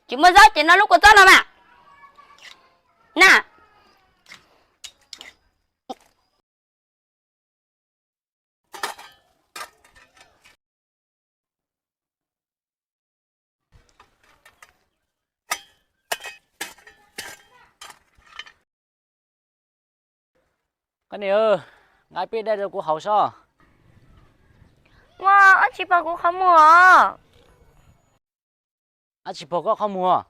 Tsis muaj zaub ces noj lub kua txob no mas. Na. Koj niam, nqa peb daim rau kuv haus sob. Ua, ob tsis pom kuv qhov muag os. Ab, tsis pom koj qhov muag.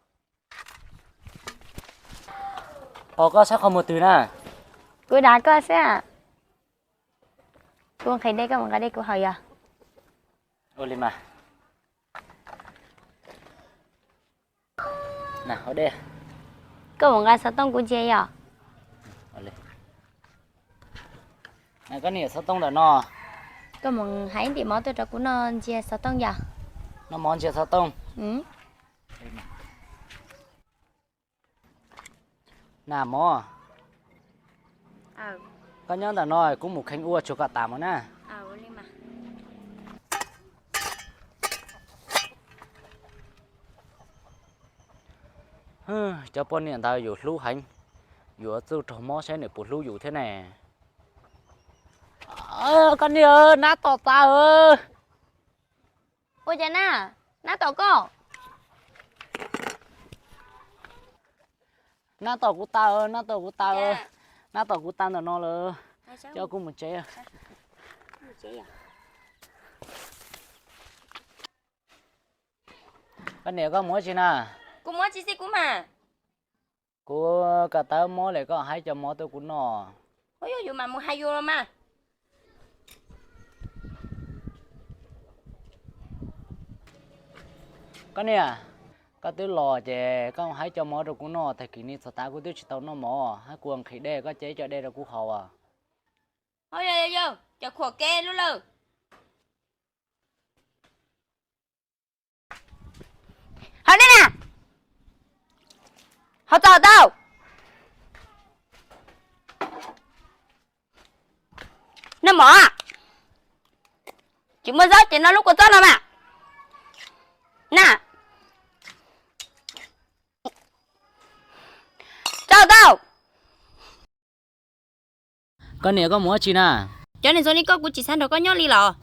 Pom koj saib qhov muag twg na? Kuv dag koj xwb. Kuv nqhis dej, koj mus nqa dej kuv haus yog? Ua li mas. Na, haus dej. Koj mus nqa xov tooj kuv ntsia yog? Koj niam, xov tooj ntawm no. Koj mus hais ib ntim mov tuaj rau kuv noj ntsia xov tooj yog? Noj mov ntsia xov tooj. Na mov, koj nyob ntawm no kuv mus kheev ua tsuag kom tas mov na. Cov poj niam ntawd yus hlub heev, yuav txuj raug mob saib nws puas hlub yus thiab ne. Koj niam, nab tom tas. Ua cas na? Nab tom koj? Nab tom kuv tas, nab tom kuv tas, nab tom kuv tas ntawm no lawm. Coj kuv mus tsev. Koj niam, koj mus ua tsi na? Kuv mus ua tsi xij kuv mas. Kuv ko taw mob lawm, koj hais cov mov tuaj kuv noj. Ua yog yus mam mus hais yus los mas. Koj niam, koj twb los ces koj hais cov mov rau kuv noj, tag kis no txog tav kuv twb tsis tau noj mov, hab kuv nqhis dej, koj cev cov dej rau kuv haus. Yog, cov khuam kev lub lawm. Haus dej na. Haus txaus tau. Noj mov. Tsis muaj zaub ces noj lub kua txob no mas. Na. Txaus tau. Koj niam, koj mus ua tsi na? Cov neeg zoo li koj kuv tsis xav nrog koj nyob li los.